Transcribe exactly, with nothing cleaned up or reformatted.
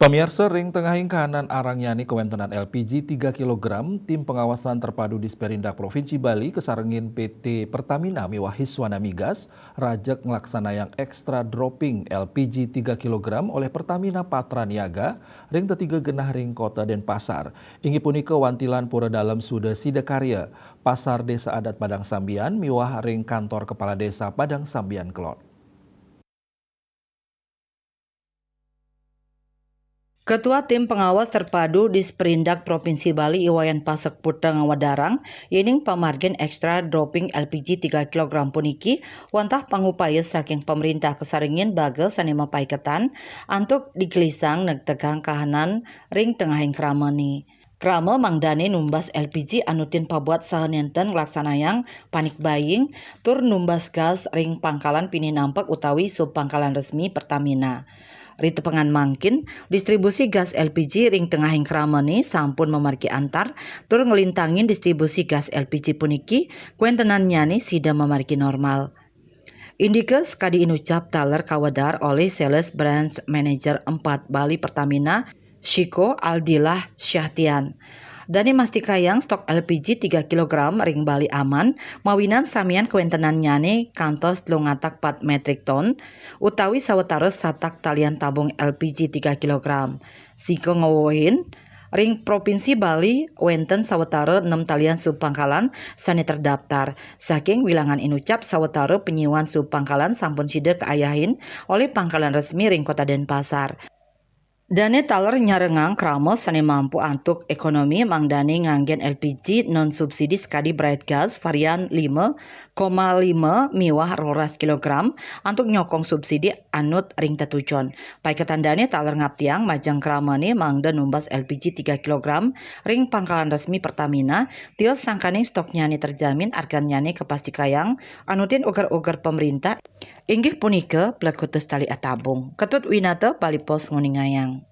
Pamiarsa, ring tengahing kahanan arang nyane kawentenan L P G tiga kilogram, Tim Pengawasan Terpadu Disperindak Provinsi Bali kasarengin P T Pertamina miwah Hiswana Migas rajeg nglaksanayang extra dropping L P G tiga kilogram oleh Pertamina Patra Niaga ring tetiga genah ring Kota Denpasar. Inggih punika wantilan pura dalem Suda Sidakarya, Pasar Desa Adat Padang Sambian miwah ring Kantor Kepala Desa Padang Sambian Kelod. Ketua Tim Pengawas Terpadu Disperindak Provinsi Bali, I Wayan Pasek Putra, ngawedarang yening pamargin extra dropping L P G tiga kilogram puniki wantah pangupaya saking pamrintah kasarengin baga sane mapaiketan antuk digelisang negtegang kahanan ring tengahing kramane. Krama mangdane numbas L P G anutin pabuat saha nenten nglaksanayang panic buying tur numbas gas ring pangkalan pinih nampek utawi subpangkalan resmi Pertamina. Ritepengan mangkin, distribusi gas L P G ring tengahing kramane sampun mamargi antar tur nglintangin distribusi gas L P G puniki kawentenannyane sida mamargi normal. Indike sakadi inucap taler kawedar olih Sales Branch Manager empat Bali Pertamina, Shiko Aldilah Syahtian. Dane mastikayang stok L P G tiga kilogram ring Bali aman, mawinan samian kawentenannyane kantos telung atak pat metrik ton, utawi sawatara satak talian tabung L P G tiga kilogram. Shiko ngawewehin, ring Provinsi Bali wenten sawatara nem talian subpangkalan sane terdaftar. Saking wilangan inucap, sawatara panyiuan subpangkalan sampun sida kaayahin olih pangkalan resmi ring Kota Denpasar. Dane taler nyarengang krama sane mampu antuk ekonomi mangdane nganggen L P G non subsidi sakadi Bright Gas varian lima koma lima miwah roras kilogram antuk nyokong subsidi anut ring tetujon. Paiketan dane taler ngaptiang majeng kramane mangda numbas L P G tiga kilogram ring pangkalan resmi Pertamina, tios sangkaning stoknyane terjamin, argannyane kapastikayang anutin uger-uger pamrintah, inggih punika plekutus tali atabung. Ketut Winata, Bali Post, nguningayang.